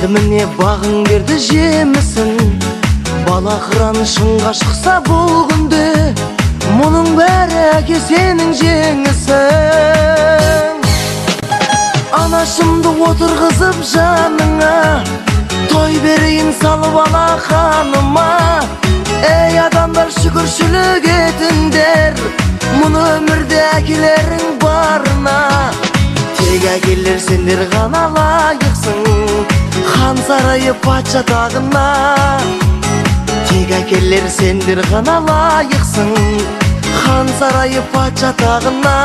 Енді міне бағың берді жемісін. Бала қыран шыңға шықса бұл күнде, мұның бәрі әке сенің жеңісің. Анашымды отырғызып жаныңа, той берейін салып алақаныма. Ей адамдар, шүкіршілік етіңдер, мұны өмірде әкелерің барына. Тек әкелер сендер ғана лайықсың хан сарайы патша тағына. Тек әкелер сендер ғана лайықсың хан сарайы патша тағына.